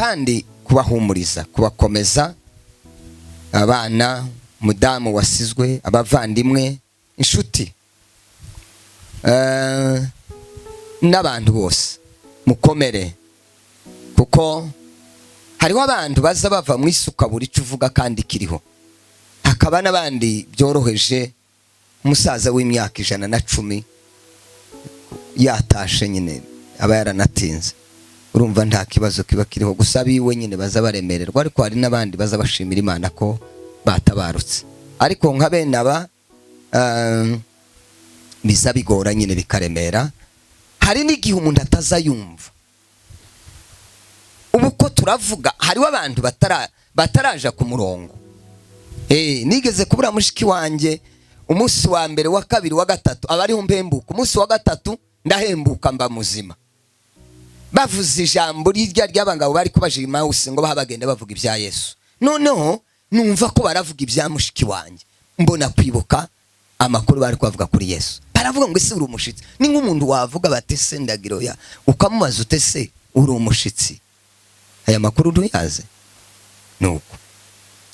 Kandi kubahumuriza, kubakomeza, abana, mudamu wasizwe, abavandimwe, inshuti, n'abantu bose, mukomere, kuko hariho abantu baza bava mu isuka buri icyo uvuga kandi kiriho, hakaba n'abandi byoroheje. Umusaza w'imyaka 110 yatashe nyine aba yaranatinze, urumva nta kibazo kiba kiriho, gusa abiwe nyine baza baremererwa. Ariko hari n'abandi baza bashimira Imana ko batabarutse, ariko nka bene aba biza bigora nyine bikaremera. Hari n'igihe umuntu atazayumva. Ubu ko turavuga, hariho abantu bataraja ku murongo. Nigeze kubura mushiki wanjye umunsi wa mbere, wa kabiri, wa gatatu, aba ariho mpembuka. Umunsi wa gatatu ndahembuka, mba muzima. Bavuze ijambo rirya ry'abangabo bari kubaje Emawusi, ngo baha bagenda bavuga ibya Yesu. Noneho numva ko baravuga ibya mushiki wanjye, mbona kwibuka amakuru bari kubavuga kuri Yesu. Baravuga ngo: "Ese uri umushitsi?" Ni nk'umuntu wavuga bati: "Se ndagiro ya", ukamubaza ute: "Se uri umushitsi? Aya makuru ntuyaze?" Nuko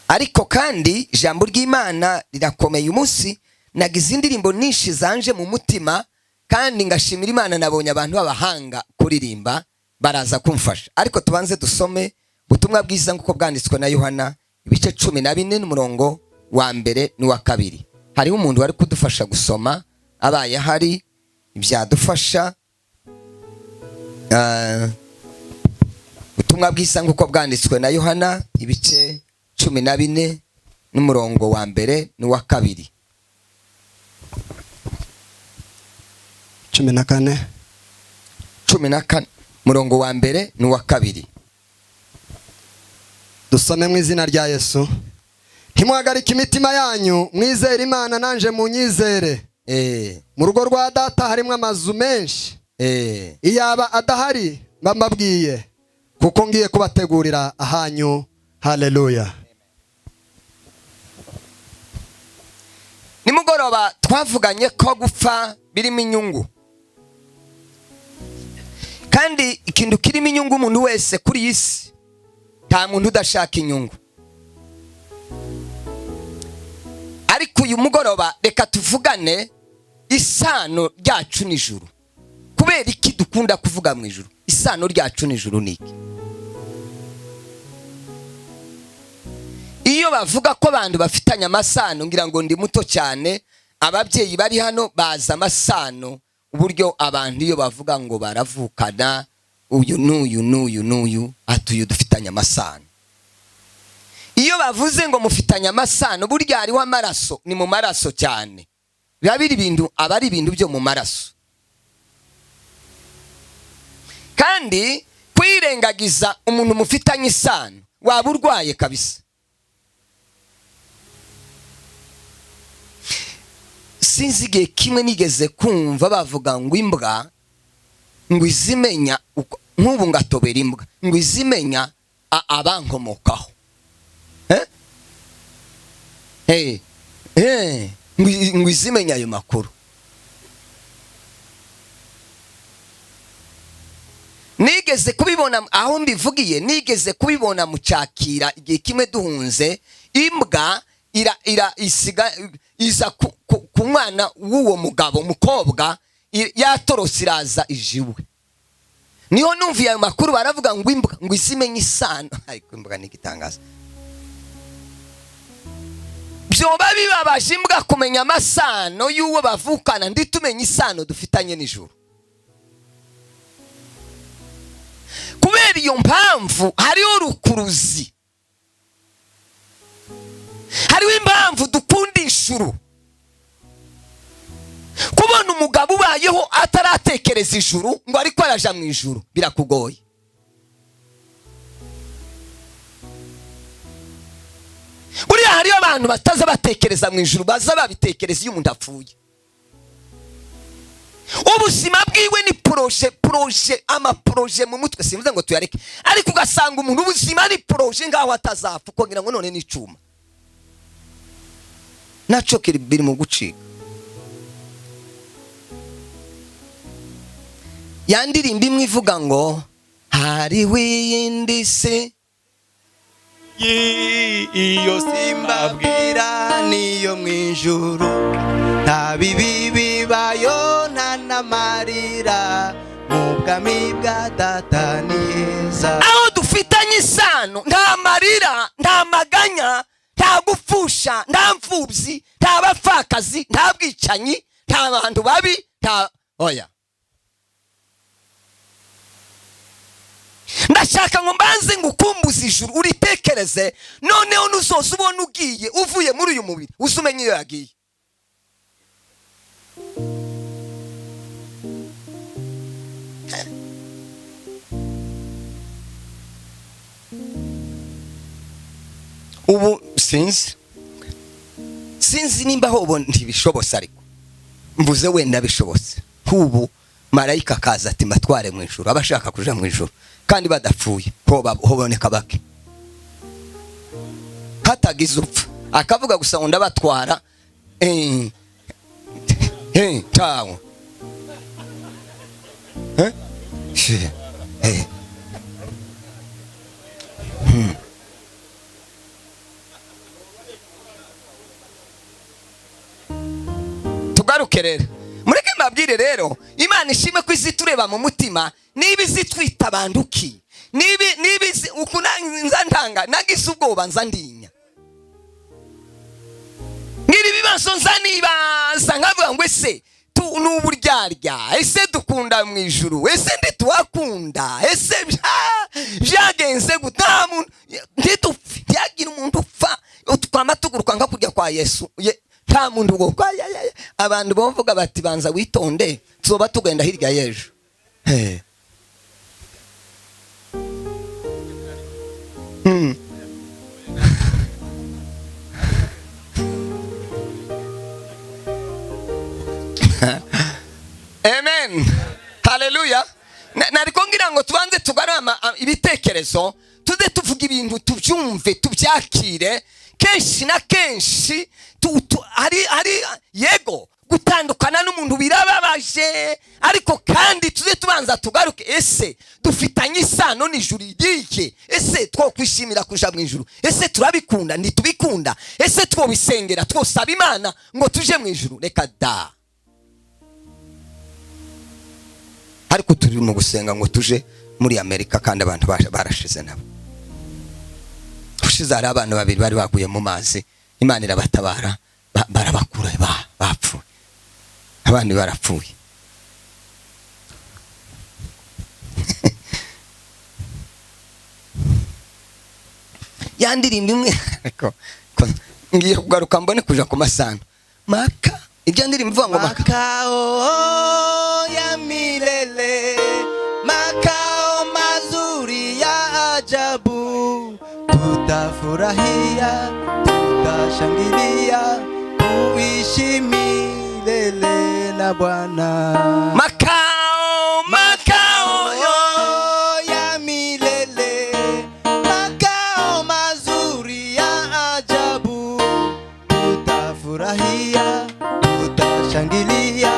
ariko kandi ijambo ry'Imana rirakomeye. Umunsi nagize indirimbo nyinshi zanje mu mutima, kandi ngashimira Imana, nabonye abantu b'abahanga kuririmba baraza kumfasha. Ariko tubanze dusome ubutumwa bwiza nk'uko bwanditswe na Yohana, ibice 14 n'umurongo wa mbere n'uwa kabiri. Hariho umuntu wari kudufasha gusoma, abaye ahari byadufasha. Ubutumwa bwiza nk'uko bwanditswe na Yohana, ibice 14 n'umurongo wa mbere n'uwa kabiri. 14. 14, murongo wa mbere n'uwa kabiri. Dusome mu izina rya Yesu. Ntimuhagarike imitima yanyu, mwizere Imana, nanje munyizere. Mu rugo rwa Data harimo amazu menshi. Iyaba adahari mba mbabwiye, kuko ngiye kubategurira ahanyu. Haleluya. Nimugoroba twavuganye ko gupfa birimo inyungu, kandi ikintu kirimo inyungu, umuntu wese kuri iyi si, nta muntu udashaka inyungu. Ariko uyu mugoroba reka tuvugane isano ryacu n'ijuru. Kubera iki dukunda kuvuga mu ijuru? Isano ryacu n'ijuru ni iki? Iyo bavuga ko abantu bafitanye amasano, ngira ngo ndi muto cyane, ababyeyi bari hano bazi amasano, uburyo abantu iyo bavuga ngo baravukana, uyu n'uyu n'uyu n'uyu, ati uyu dufitanye amasano. Iyo bavuze ngo mufitanye amasano, burya hariho amaraso, ni mu maraso cyane, biba biri ibintu, aba ari ibintu byo mu maraso. Kandi kwirengagiza umuntu mufitanye isano, waba urwaye kabisa. Sinzi igihe kimwe nigeze kumva bavuga ngo imbwa ngo izimenya, nk'ubu ngatobera imbwa ngo izimenya abankomokaho. Ngo izimenya ayo makuru. Nigeze kubibona aho mbivugiye, nigeze kubibona mu Cyakira igihe kimwe duhunze, imbwa ira ira isiga iza ku mwana w'uwo mugabo, umukobwa yatorotse iraza ijiwe. Niho numviye ayo makuru, baravuga ngo imbwa ngo izimenye isano. Ariko imbwa ni igitangaza. Byoba bibabaje imbwa kumenya amasano y'uwo bavukana, nditumenye isano dufitanye n'ijuru. Kubera iyo mpamvu hariho rukuruzi, hariho impamvu dukunda ijuru. Kubona umugabo ubayeho ataratekereza ijuru ngo ariko araja mu ijuru birakugoye. Buriya hariyo abantu bataza batekereza mu ijuru, baza babitekereza iyo umuntu apfuye. Ubuzima bwiwe ni projet, projet, amaprojet mu mutwe, simvuze ngo tuyareke, ariko ugasanga umuntu ubuzima ni projet ngaho atazapfa, ukongera ngo none n'icuma naco kiri biri mu gucika. Ya ndirimbo imwe ivuga ngo Hariho iyindi si Iyo simbabwira niyo mwijuru, nta bibi bibayo nta n'amarira, mu bwami bwa Data ni heza. Aho dufitanye isano nta marira, nta maganya, nta gupfusha, nta mfubyi, nta bapfakazi, nta bwicanyi, nta bantu babi, nta oya. Ndashaka ngo mbanze ngukumbuze ijuru uritekereze, noneho nuzoza ubona ugiye uvuye muri uyu mubiri uzumenye iyo yagiye. Ubu sinzi nimba hobo ntibishobose, ariko mvuze wenda bishobose. Nk'ubu marayika akaza ati mbatware mu ijuru, abashaka kuja mu ijuru kandi badapfuye, hoboneka bake, hatagize upfa, akavuga gusa ngo ndabatwara tawo. Tugaruke rero, mureke mbabwire rero, Imana ishimwe ko izi tureba mu mutima, niba izitwita abanduki, niba ukuna nza ntanga nagize ubwoba nza ndinya, ngira ibibazo nza nibaza nkavuga ngo ese n'uburyarya, ese dukunda mu ijuru, ese ndituwakunda, ese byagenze gutamu, ntidupfe, ntiyagira umuntu upfa, twama tuguruka nka kurya kwa Yesu. Nta muntu ubwo abantu bavuga bati banza witonde tuzoba tugenda hirya y'ejo. Amen. Hallelujah. Nariko ngira ngo tubanze tugarama ibitekerezo, tuze tuvuga ibintu tubyumve tubyakire. Kenshi na kenshi hari yego gutandukana n'umuntu birababaje, ariko kandi tuze tubanza tugaruke, ese dufitanye isano n'ijuru ryike? Ese twokwishimira kuja mu ijuru? Ese turabikunda? Ntitubikunda? Ese twobisengera, twosaba Imana ngo tuje mu ijuru? Reka da. Ariko turi mu gusenga ngo tuje muri Amerika, kandi abantu barashize nabo. Ushize hari abantu babiri bari baguye mu mazi, Imana irabatabara, barabakura, bapfuye. Abandi barapfuye. Yandirimba imwe ariko ngiye kugaruka mbone kuja ku masano. Maka ibyo ndirimba ivuga ngo makao ya milele, makao mazuri ya ajabu, tutafurahia, tutashangilia, kuishi milele na Bwana. Makao, makao ya milele, makao mazuri ya ajabu, tutafurahia, tutashangilia,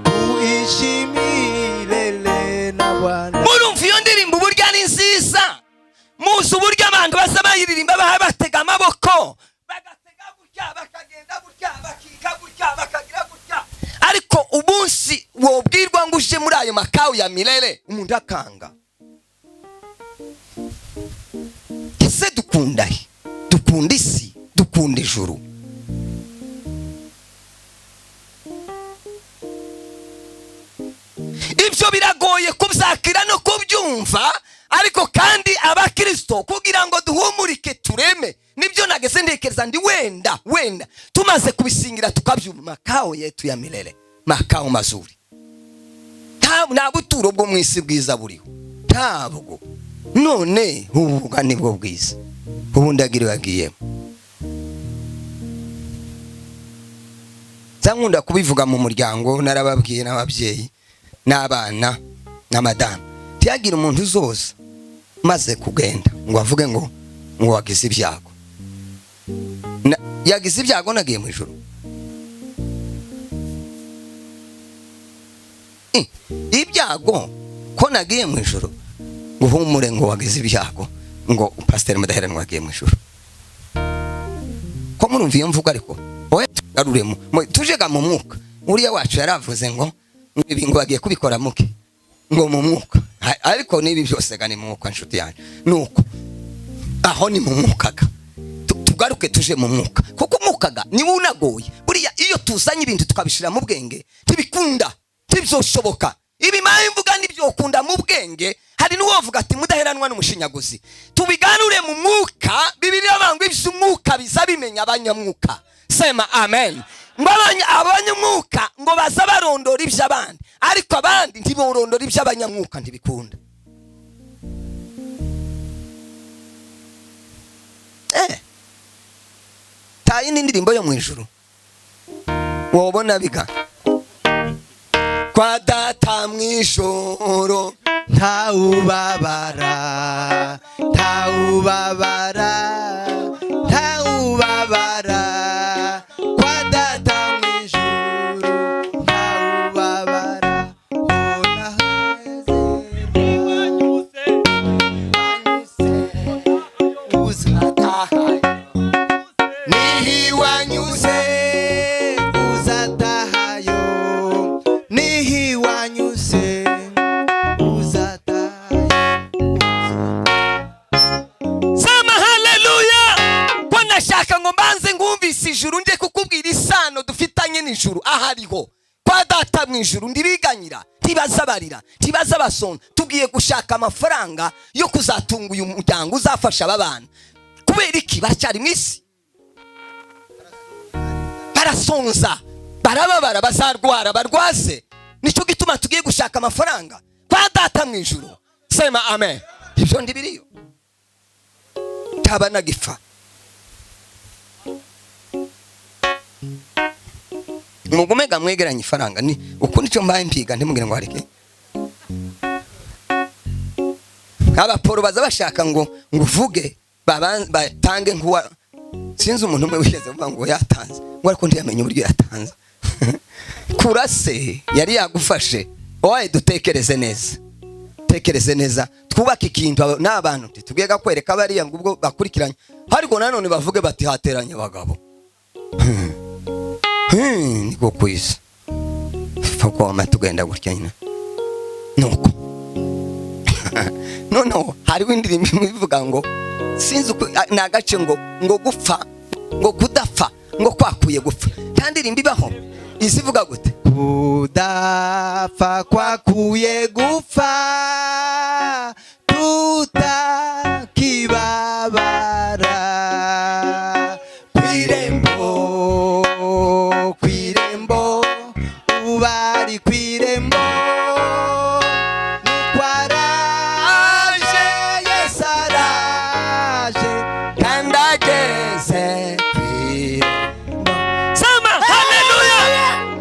kuishi milele na Bwana. Murumva iyo ndirimbo uburyo ari nziza, muzi uburyo abantu baza bayiririmba batega amaboko, bagatega gutya, bakagenda gutya, bakika gutya, bakagira gutya. Ariko umunsi wobwirwa ngo uje muri ayo makao ya milele, umuntu akanga. Ese dukunda he? Dukunda isi, dukunda ijuru. Ibyo biragoye kubyakira no kubyumva, ariko kandi abakristo kugira ngo duhumurike tureme, nibyo nageze ntekereza ndi wenda tumaze kubisingira tukabyumva, makao yetu ya milele, makao mazuri. Nta buturo bwo mu isi bwiza buriho, ntabwo. None ubuga nibwo bwiza, ubundi agiri bagiyemo. Nkunda kubivuga mu muryango, narababwiye n'ababyeyi n'abana na madamu, ntiyagira umuntu uzoza maze kugenda ngo avuge ngo wagize ibyago. Yagize ibyago nagiye mu ijuru. Ibyago ko nagiye mu ijuru. Ngo uhumure, ngo wagize ibyago, ngo Pasiteri Mudaheranwa agiye mu ijuru. Ko murumva iyo mvuga? Ariko oya, tugaruremo, tujega mu mwuka. Uriya wacu yaravuze ngo ibi ngo bagiye kubikora muke, ngo mu mwuka. Ariko n'ibi byose ga ni mwuka, nshuti yanjye. Nuko aho ni mu mwukaga, tugaruke tuje mu mwuka, kuko umwukaga niwo unagoye. Buriya iyo tuzanye ibintu tukabishira mu bwenge ntibikunda, ntibyoshoboka. Ibi mpaye mvuga ntibyokunda mu bwenge. Hari n'uwovuga ati Mudaheranwa n'umushinyaguzi. Tubiganure mu mwuka. Bibiliya bangwa iby'umwuka biza bimenya abanyamwuka. Sema amen. Ngo abanyamwuka ngo baza barondora iby'abandi, ariko abandi ntiborondora iby'abanyamwuka, ntibikunda. Tayi n'indirimbo yo mu ijuru wobona biga kwa data mu ijoro. Ntawubabara, ntawubabara, ntawubabara kwa data mu ijuru, ntawubabara. Ubona wanyuze uzatahayo, nihiwanyuze uzatahayo, nihiwanyuze uzatahayo. Sema haleluya. Ko nashaka ngo mbanze ngumvise ijuru, nje kukubwira isano dufitanye n'ijuru. Ahariho kwa data mu ijuru ndiriganyira, ntibazabarira, ntibazabasonza. Tugiye gushaka amafaranga yo kuzatunga uyu muryango, uzafasha aba bana. Kubera iki? Baracyari mu isi, barasonza, barababara, bazarwara, barwaze. Nicyo gituma tugiye gushaka amafaranga kwa data mu ijuru. Sema amen. Ibyo ndibiriyo taba nagifa. Mugumega mwegeranye ifaranga, ni uku nicyo mbaye mpiga. Ntimugire ngo hareke abaporo baza bashaka ngo nguvuge, batange nkuwa. Sinzi umuntu umwe wigeze avuga ngo yatanze, ngo ariko ntiyamenye uburyo yatanze. Kurase yari yagufashe. Oye, dutekereze neza, tekereze neza, twubake ikintu n'abantu titugiye kwereka bariya ngo ubwo bakurikiranye, ariko nanone bavuge bati hateranye abagabo. Niko kwisi fakoma tugenda gutya nyine. Nuko noneho hariho indirimbo imwe ivuga ngo sinzi uko, ni agace ngo gupfa, ngo kudapfa ngo kwakuye gupfa. Nta ndirimbo ibaho izivuga gute? Kudapfa kwakuye gupfa, tutakibabara. Kw'irembo, kw'irembo, ubari kw'irembo, nukwaraje Yesu araje, kandi ageze kw'irembo. Sema haleluya.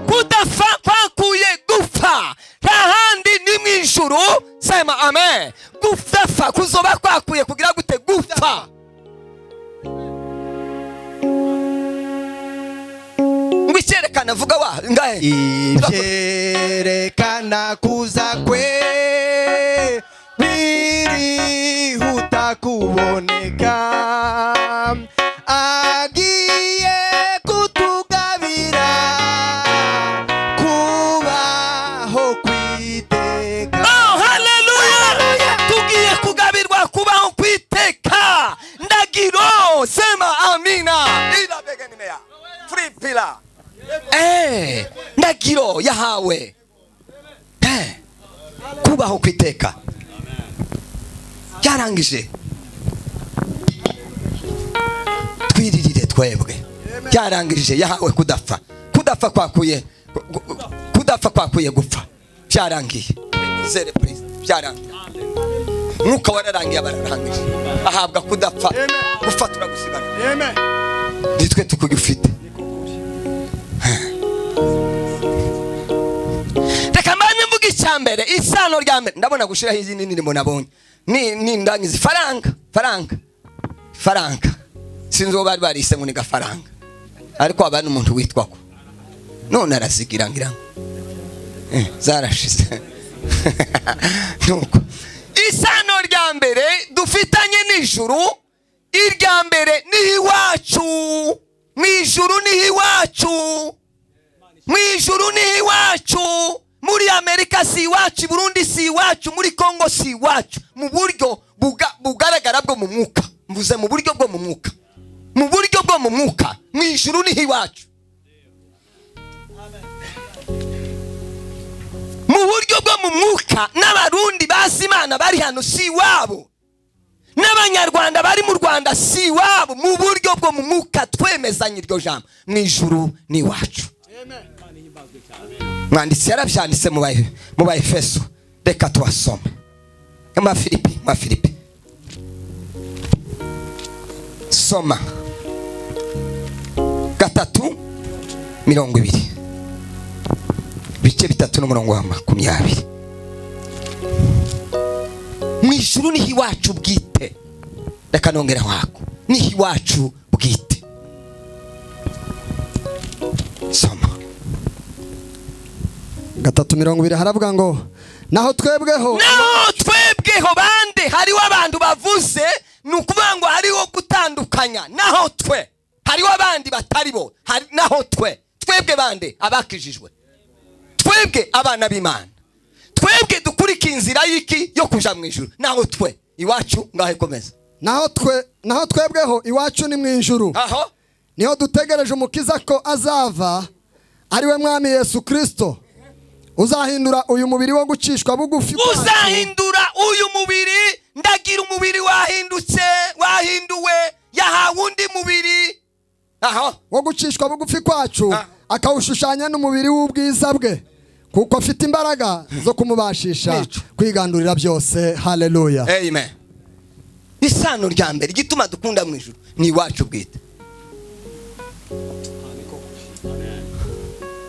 Kudapfa kwakuye gupfa, nta handi ni mu ijuru. Sema amen. Gupfa kuzoba kwakuye kugira gute? Gupfa. Ngo icyerekana vuga wa ngahe? Ibyerekana kuza kwe birihuta kuboneka, agiye kutugabira kubaho kwiteka. Oh, haleluya. Tugiye kugabirwa kubaho kwiteka. Ndagiro. Sema amina. Ila begenimea. Free pillar. Ndagiro yahawe. Kubaho kwiteka. Byarangije. Twiririre twebwe. Byarangije, yahawe kudapfa. Kudapfa kwakuye, kudapfa kwakuye gupfa. Byarangiye. Zere please. Byarangiye. Mwuka wararangiye, bararangije. Ahabwa kudapfa. Gupfa turagusigana. Amen. Nitwe tukugifite. Reka mbanze mvuge icya mbere, isano rya mbere. Ndabona gushiraho izindi ndirimbo nabonye. Ni ndangiza faranga, faranga, faranga. Sinzi uwo bari barise ngo ni gafaranga, ariko haba n'umuntu witwa ko none arazigira ngira ngo zarashize. Nuko Isano rya mbere dufitanye n'ijuru, irya mbere ni iwacu mu ijuru, ni iwacu mu ijuru, ni iwacu. Muri Amerika si iwacu, i Burundi si iwacu, muri Kongo si iwacu. Mu buryo bugaragara bwo mu mwuka, mvuze mu buryo bwo mu mwuka, mu buryo bwo mu mwuka, mu ijuru ni iwacu. Mu buryo bwo mu mwuka, n'Abarundi bazi Imana bari hano si iwabo, n'Abanyarwanda bari mu Rwanda si iwabo. Mu buryo bwo mu mwuka twemezanye iryo jambo, mu ijuru ni iwacu. Mwanditsi yarabyanditse mu Baefeso, reka tubasome. Mu Filipi, mu Filipi soma 3:20, ibice 3 n'umurongo wa 20. Mu ijuru niho iwacu bwite. Reka nongera wako, niho iwacu bwite. Soma. 3:20 haravuga ngo naho twebweho, naho twebweho bande? Hariho abantu bavuze, ni ukuvuga ngo hariho gutandukanya. Naho twe, hariho abandi batari bo. Naho twe, twebwe bande? Abakijijwe, twebwe abana b'Imana, twebwe dukurikira inzira y'iki? Yo kuja mu ijuru. Naho twe iwacu ngaho, ikomeza. Naho twebweho iwacu ni mu ijuru. Aho niho dutegereje umukiza ko azava, ari we Mwami Yesu Kristo, uzahindura uyu mubiri wo gucishwa bugufi kwacu. Uzahindura uyu mubiri. Ndagira umubiri wahindutse, wahinduwe, yahawe undi mubiri. Aho wo gucishwa bugufi kwacu, akawushushanya n'umubiri w'ubwiza bwe, kuko afite imbaraga zo kumubashisha Nico. kwigandurira byose. Haleluya. Amen. Isano rya mbere igituma dukunda mu ijuru ni iwacu bwite,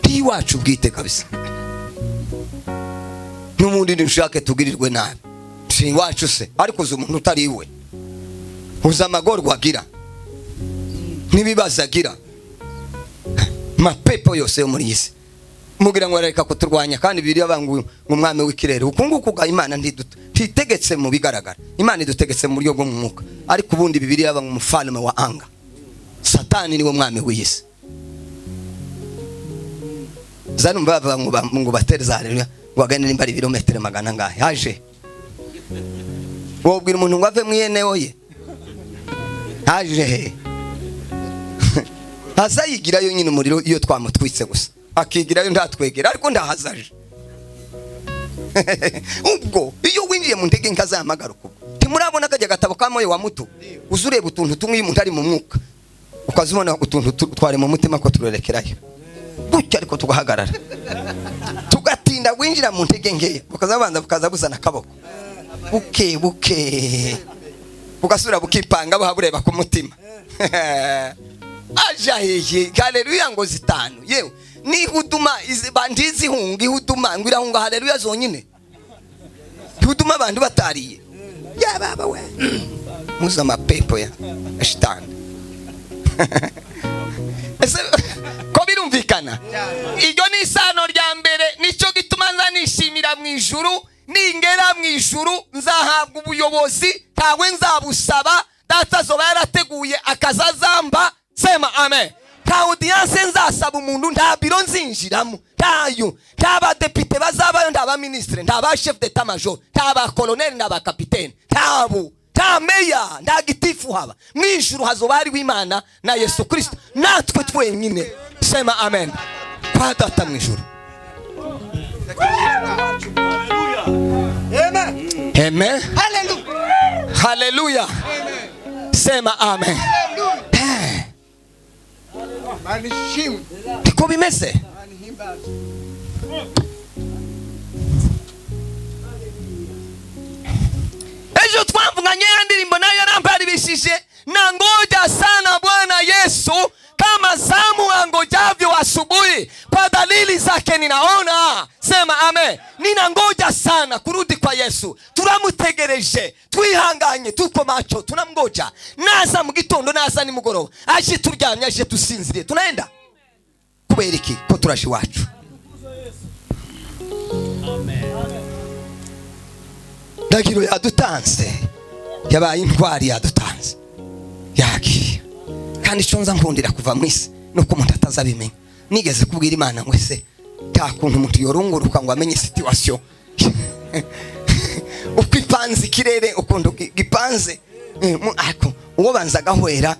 ni iwacu bwite kabisa. N'ubundi ntidushake tugirirwe nabi, si iwacu se? Ariko uzi umuntu utari iwe, uzi amagorwa agira n'ibibazo agira, mapepo yose yo muri iyi si mugira ngo arareka kuturwanya. Kandi biriya ngo umwami w'ikirere uku nguku ga Imana ntitegetse mu bigaragara, Imana idutegetse mu buryo bwo mu mwuka. Ariko ubundi Bibiliya banga umufalme wa anga, Satani niwe mwami w'iyi si. Zanumva bavuga ngo batere za haleluya, ngo agane nimba ari ibirometero magana angahe haje. Wobwira umuntu ngo ave mu iyenewo ye haje he? Aza yigirayo nyine umuriro iyo twamutwitse gusa akigirayo, ntatwegera, ariko ndahazaje. Ubwo iyo winjiye mu ntege nkazahamagara ubwo ntimurabona kajya gatabo ka moyo wa muto, uza ureba utuntu tumwe. Iyo umuntu ari mu mwuka ukaza ubona utuntu twari mu mutima ko turerekerayo gutya, ariko tugahagarara tugatinda winjira mu ntege nkeya, bukaza bubanza bukaza buzana akaboko buke buke, bugasubira bukipanga, buha bureba ku mutima aja hehe. Haleluya ngo zitanu, yewe nihuduma ntizihunga, ihuduma ngo irahunga haleluya zonyine, ihuduma abantu batariye yababa we muzi amapepo ya shitani. Ese ko birumvikana? Iryo ni isano rya mbere. Nicyo gituma nza nishimira mu ijuru. Ningera mu ijuru nzahabwa ubuyobozi, ntawe nzabusaba, Data azoba yarateguye akazazamba. Sema amen. Nta audience nzasaba umuntu, nta biro nzinjiramo, ntayo, nta badepite bazabayo, nta baminisitiri, nta ba chef d'état major, nta ba colonel, nta ba capitaine, ntabo, nta meya, nta gitifu haba. Mu ijuru hazoba hariho Imana na Yesu Kristo natwe twenyine. Sema amen. Kwa Data mu ijuru. Amen. Haleluya. Sema amen. Niko bimeze. Ejo twavuganye ya ndirimbo nayo yaramparibishije, nangoja sana Bwana Yesu kama zamu angojavyo asubuhi, kwa dalili zake ninaona. Sema amen. Ninangoja sana kurudi kwa Yesu, turamutegereje twihanganye, tuko macho, tunamgoja. Naza mu gitondo, naza nimugoroba, aje turyamye, aje tusinziriye, tunaenda. Kubera iki? Ko turaje iwacu. Ndagiro yadutanze, yabaye intwari, yadutanze, yagiye. Kandi icyo nza nkundira kuva mu isi nuko umuntu atazabimenya. Nigeze kubwira Imana ngo ese nta kuntu umuntu yorunguruka ngo amenye situation uko ipanze, ikirere ukuntu gipanze? Ariko uwo banza agahwera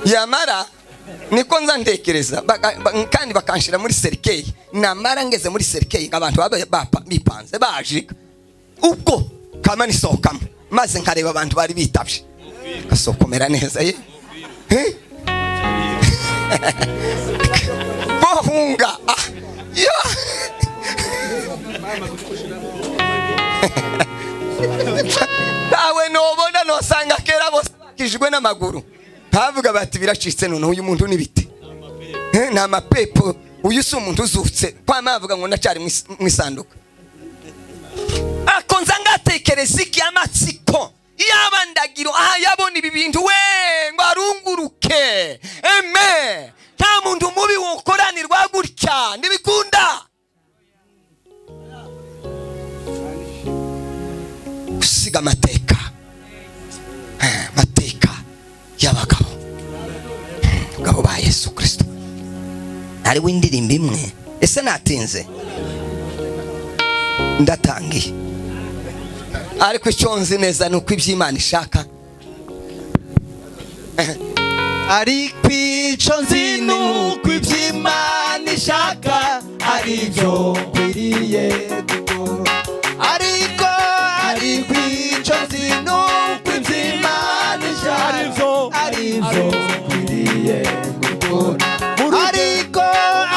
yamara, niko nza ntekereza, kandi bakanshira muri cercueil. Namara ngeze muri cercueil, abantu baba bipanze baje, ubwo kama nisohokamo maze nkareba abantu bari bitavye, gasokomera neza ye. Eh? Bohunga. Ah, ya. Ntawe nobona, nosanga kera bose bakijwe n'amaguru, bavuga bati: "Biracitse none, uyu muntu ni bite?" Ni amapepo, uyu si umuntu uzutse. Kwama bavuga ngo ndacari mu isanduka. Ako nza ngatekereza iki, amatsiko yaba Ndagiro aha yabona ibi bintu we ngo arunguruke eme. Nta muntu mubi wokoranirwa gutya, ntibikunda gusiga amateka. Amateka y'abagabo, abagabo ba Yesu Kristo. Hariho indirimbo imwe. Ese natinze? Ndatangiye, ariko icyo nzi neza ni uko iby'Imana ishaka. Ariko icyo nzi ni uko iby'Imana ishaka ari byo nkwiriye gukora. Ariko icyo nzi ni uko iby'Imana ishaka ari byo nkwiriye gukora.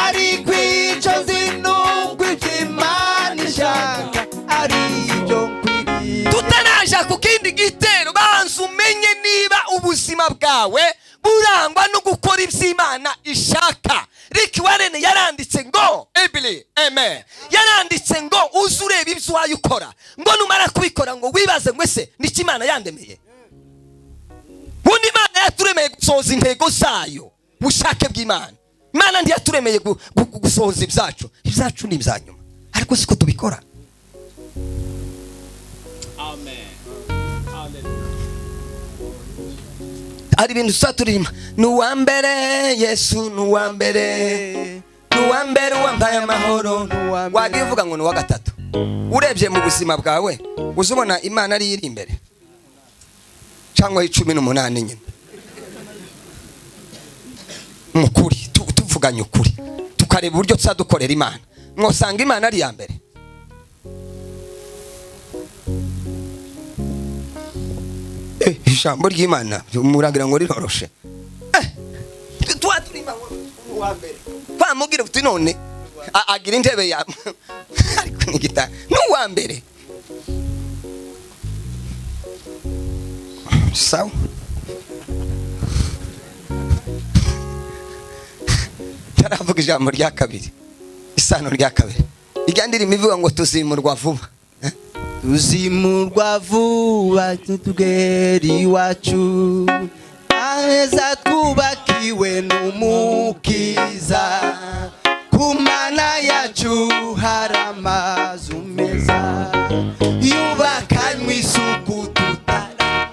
Ariko icyo nzi ni uko iby'Imana ishaka ari byo nkwiriye. Tutaraja ku kindi gitero, banza umenye niba ubuzima bwawe burangwa no gukora iby'Imana ishaka. Rick Warren yaranditse ngo ebili amen, yaranditse ngo uze ureba ibyo wayo ukora, ngo numara kubikora ngo wibaze ngo: "Ese niki Imana yandemeye?" Ubundi Imana yaturemeye gusohoza intego zayo, ubushake bw'Imana. Imana ntiyaturemeye gusohoza ibyacu. Ibyacu ni ibya nyuma, ariko siko tubikora. Amen. Hallelujah. Hari ibintu tuza turirimba: "Ni uwa mbere, Yesu ni uwa mbere, ni uwa mbere uwambaye amahoro." Ni uwa mbere. Wagiye uvuga ngo ni uwa gatatu. Urebye mu buzima bwawe, uza ubona Imana ariyo iri imbere cyangwa 18 nyine? Mu kuri, tuvuganye ukuri, tukareba uburyo tuza dukorera Imana, mwosanga Imana ari iya mbere. Ijambo ry'Imana muragira ngo riroroshe. Tuba turima ngo uwa mbere, twamubwira uti none agira intebe ya, ariko ni gita n'uwa mbere. Sawa, taravuga ijambo rya kabiri, isano rya kabiri, irya ndirimbo ivuga ngo tuzimurwa vuba. Tuzimurwa vuba tugera iwacu, aheza twubakiwe n'Umukiza. Ku Mana yacu hari amazu meza yubakanywe isuku tutara.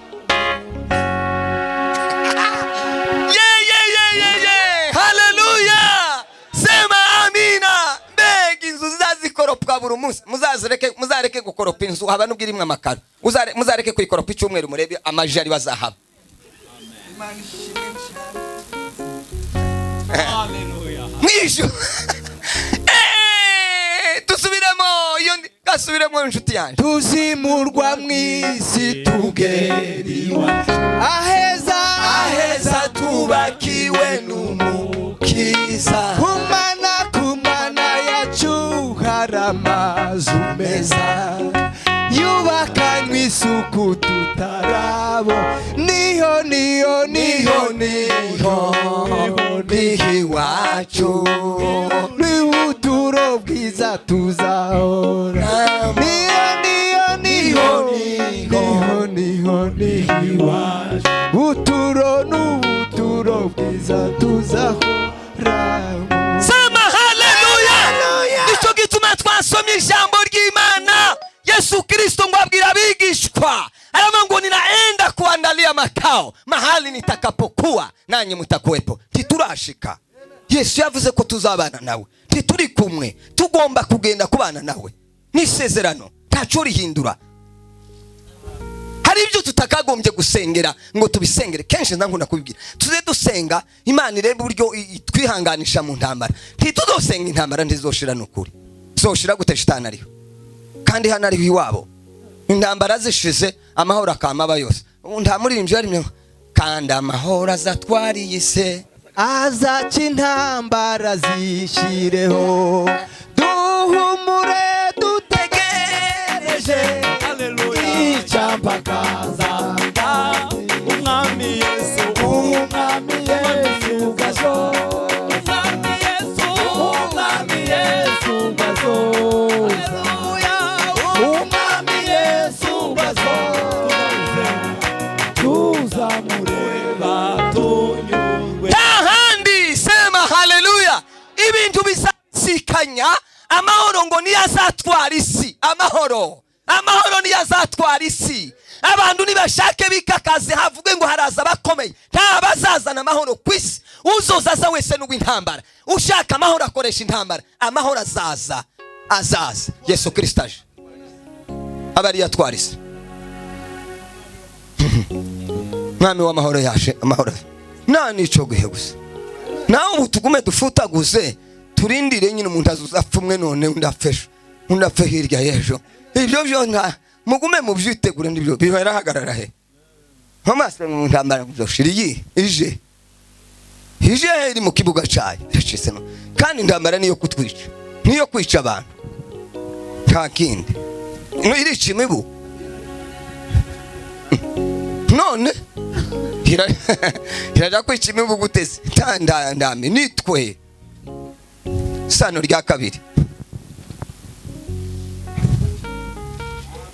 Ye ye ye ye ye, haleluya, sema amina. Mbega inzu zizazikoropwa buri munsi! Muzazireke, muzareke gukoropa inzu, haba nubwo irimwo amakaro. Muzareke kuyikoropa icyumweru, murebe amajari bazahaba. Hallelujah. Mwijuru. Dusubiremo iyo gasubiremo, inshuti yanjye. Tuzimurwa mu isi tugera iwacu, aheza, aheza tubakiwe n'Umukiza. Kumana, kumana yacu hari amazu meza yubakanywe isuku tutarabo. Niho, niho, niho, niho, niho iwacu, niho uturo bwiza tuzahora. Niho, niho, niho, niho, niho, niho iwacu, uturo n'ubuturo bwiza tuzahora. Sema haleluya! Nicyo gituma twasomye ijambo ry'Imana. Yesu Kristo ngo abwira abigishwa, aravuga ngo ninaenda kuandalia makao, mahali nitakapokuwa nanyi mutakuwepo. Ntiturashika. Yesu yavuze ko tuzabana nawe, ntituri kumwe, tugomba kugenda kubana nawe. N'isezerano ntaco rihindura. Hari ibyo tutakagombye gusengera ngo tubisengere kenshi. Ndakunda kubibwira, tuze dusenga Imana irebe uburyo itwihanganisha mu ntambara. Ntituzosenga intambara ntizoshira. Nukuri zoshira gute? Shitani ariho, kandi hano ariho iwabo. Intambara zishize, amahoro akama aba yose. Ubu nta muririmbyi yarimye ngo, kandi amahoro azatwara iyi se. Azaca intambara zishireho, duhumure dutegereje. Icyambakaza Umwami Yesu, Umwami Yesu gazo, Umwami Yesu, Umwami Yesu gazoza, Umwami Yesu gazoza, tuzamureba tunyurwe. Nta handi. Sema haleluya. Ibintu bizasikanya, amahoro ngo niyo azatwara isi. Amahoro, amahoro niyo azatwara isi. Abantu nibashake bikakaze, havuge ngo haraza abakomeye. Nta bazazana amahoro ku isi. Uzoza aza wese n'uw'intambara. Ushaka amahoro akoresha intambara. Amahoro azaza, azaza Yesu Kirisito aje, aba ariyo atwara isi. Mwami w'amahoro yaje, amahoro nta nico gihe gusa. Nawe ubu tugume dufutaguze, turindire nyine umuntu azuza apfa umwe none, undi apfe ejo, undi apfe hirya y'ejo. Ibyo byo nta mugume mubyitegure, nibyo birahagarara he? Nkomase mu ntambara muzoshira iyi ije, ije iri mu kibuga cyayo iracitse no. Kandi intambara niyo kutwica, niyo kwica abantu, nta kindi. No irica imibu none iraja kwica imibu guteze ndame nitwe. Sano rya kabiri,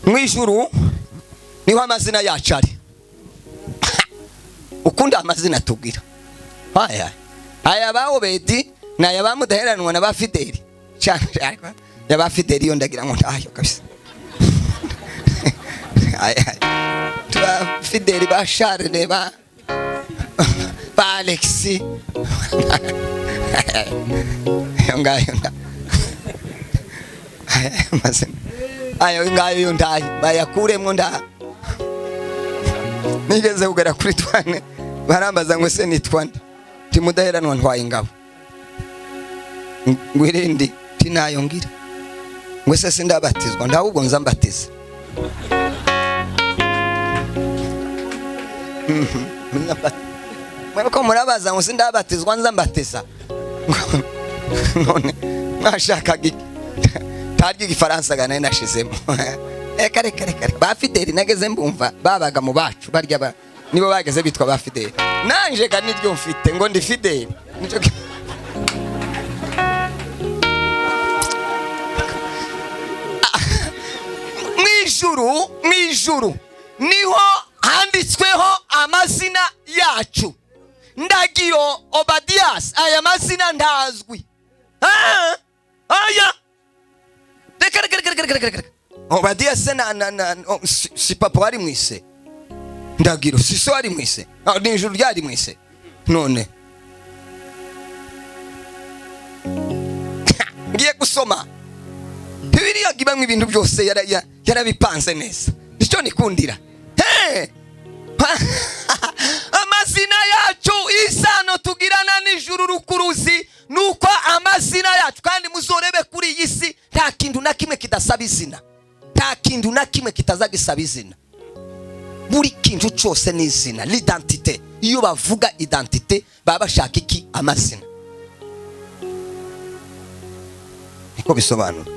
mu ijuru niho amazina yacu ari. Ukunda amazina tugira aya aya ba Obedi na aya ba Mudaheranwa na ba Fideli cyane. Ya ba Fideli yo ndagira ngo ntayo kabisa. Aya ba Fideli, ba Charles, ba Alexi, ayo ngayo aya amazina ayo ngayo yo ndayo bayakuremwo. Nda nigeze kugera kuri twane, barambaza ngo se nitwa nde? Nti Mudaheranwa, ntwaye ingabo. Ngo irindi? Nti nayo ngira. Ngo se sindabatizwa? Ndahubwo nza mbatiza. Mwebwe murabaza ngo sindabatizwa, nza mbatiza. None mwashakaga iki? Tarya igifaransa ga nari nashizemo. Reka reka reka reka. Ba Fideli nageze mbumva babaga mu bacu barya ba nibo bageze bitwa ba Fideli. Nanje ga niryo mfite ngo ndi Fideli. Mwijuru, mwijuru niho handitsweho amazina yacu. Ndagiro Obadias, aya mazina ntazwi. Aya reka reka reka reka reka reka. Obadias se na oh, si papa wari mwise Ndagiro, si so wari mwise. Ah, ni ijuru ryari mwise. None ngiye gusoma Bibiliya ibamwe, ibintu byose yarabipanze neza, nicyo nikundira. Hey! Amazina yacu, isano tugirana n'ijuru rukuruzi nuko amazina yacu. Kandi muzorebe kuri iyi si, nta kintu na kimwe kidasaba izina, nta kintu na kimwe kitaza gisaba izina. Buri kintu cyose ni izina, l'identité. Iyo bavuga identité baba bashaka iki? Amazina. Niko bisobanura.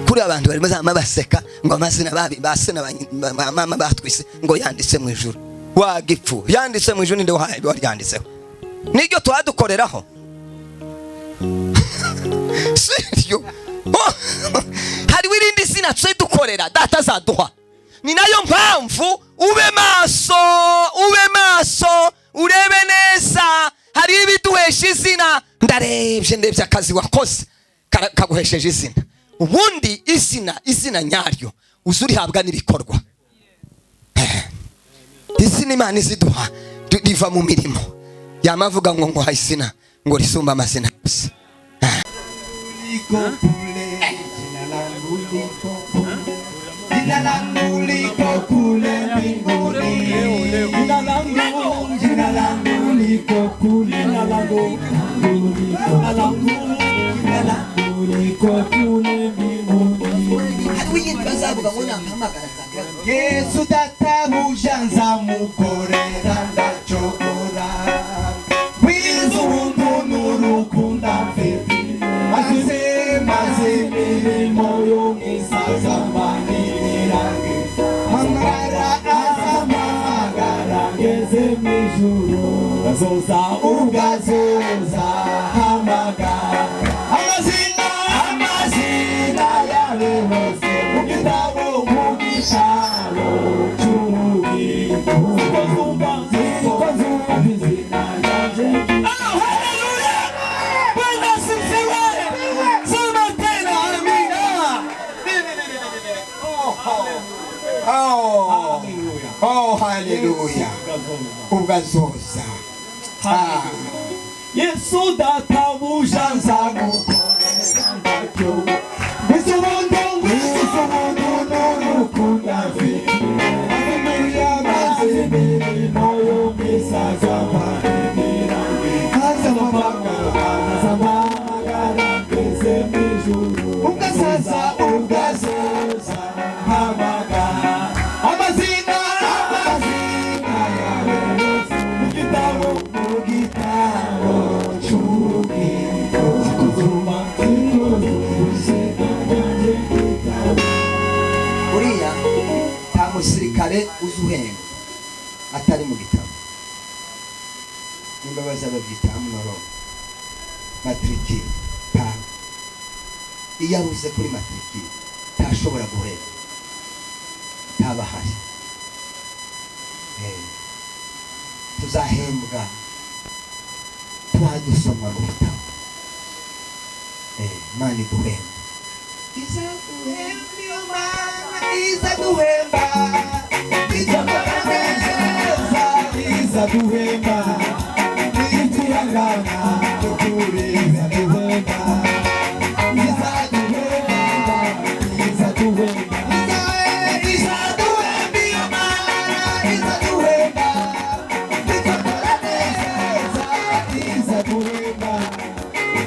Kuri abantu barimo zama baseka ngo amazina babi base na ba mama batwise ngo yanditse mu ijuru. Wagipfu yanditse mu ijuru, ninde wahaye waryanditseho? Niryo twadukoreraho, siryo? Hariho irindi zina twe dukorera data azaduha. Ni nayo mpamvu ube maso, ube maso, urebe neza. Hari ibiduhesha izina. Ndarebye, ndebye akazi wakoze, kaguhesheje izina. Ubundi izina nyaryo uzurihabwa n'ibikorwa. Izina Imana iziduha riva mu mirimo. Yamavuga ngo nguha izina ngo risumba amazina yose. Jina langu liko kule mbinguni. Jina langu liko kule, jina langu liko kule mbinguni. Yesu databuja nzamukorera ndacogora, wize ubuntu n'urukundo mfite, maze imirimo yo mwisazamanirira amagara azamagara ngeze mw'ijuru azoza ubwazoza hamagara amazina yawe hose mu gitabo mu gitabo cy'ubugingo zumva izina ryanjye. Haleluya! Bwana asifiwe! Sema tena amina. Oh, haleluya. Ubwazoza. Yesu databuja nzamukorera ndacyo, wize ubuntu n'urukundo mfite, maze imirimo yo mwisazamanirira azamagara ngeze mw'ijuru ubwazaza hamagara amazina yawe yose mu gitabo cy'ubugingo. Uriya nta musirikare uzuhenga atari mu gitabo. Nimba bazababyita amnoro matrikire ta iyo abuze kuri matrikire ntashobora guhera, ntaba ahari. Tuzahembwa twadusoma mu gitabo. Imana iduhemba, izaduhemba iyo Mana izaduhemba, izakora neza izaduhemba, nituyangana tukuri izaduhemba, izaduhemba, izaduhemba, izaduhemba iyo Mana izaduhemba, izakora neza izaduhemba,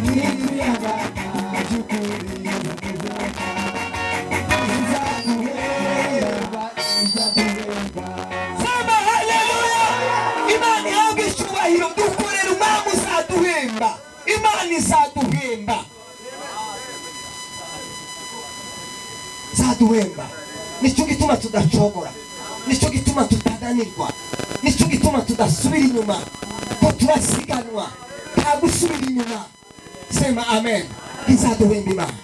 nituyangana tukuri izaduhemba, izaduhemba, izaduhemba. Sema haleluya! Imana ihabwe icyubahiro. Dukorera Umwami uzaduhemba. Imana izaduhemba, izaduhemba. Nicyo gituma tudacogora, nicyo gituma tutananirwa, nicyo gituma tudasubira inyuma, ko turasiganwa nta gusubira inyuma. Sema amen. Izaduhemba Imana.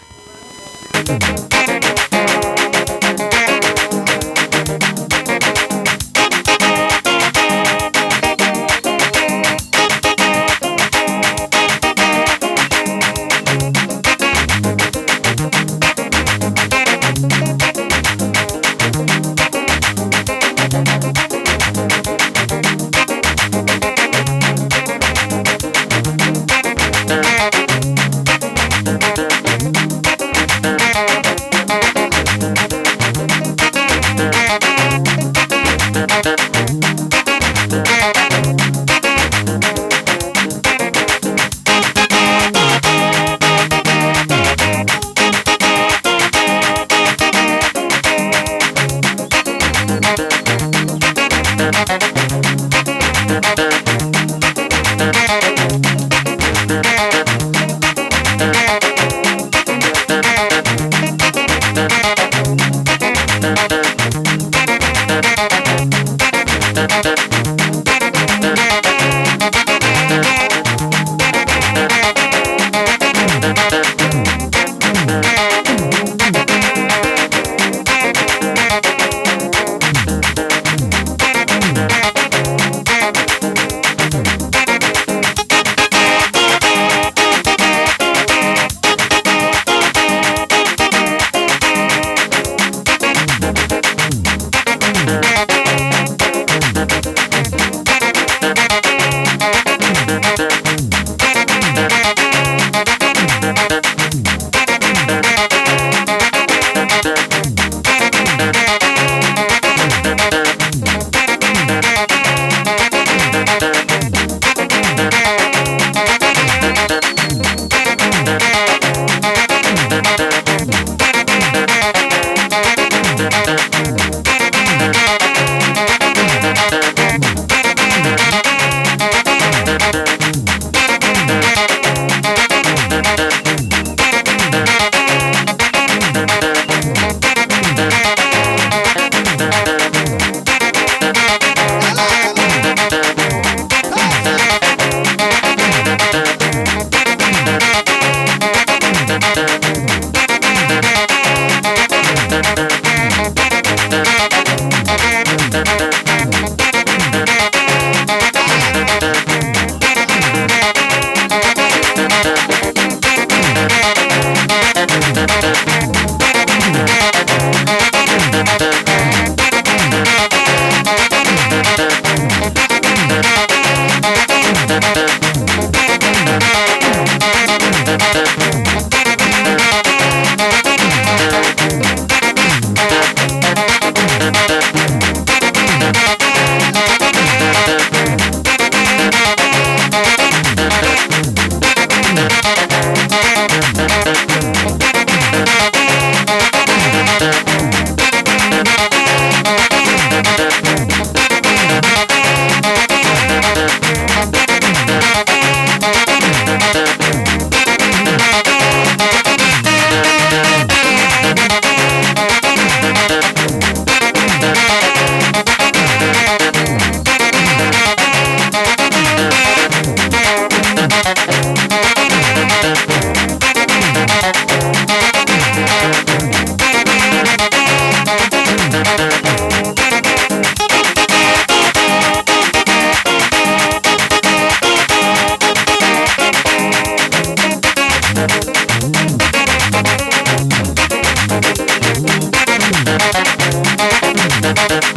Thank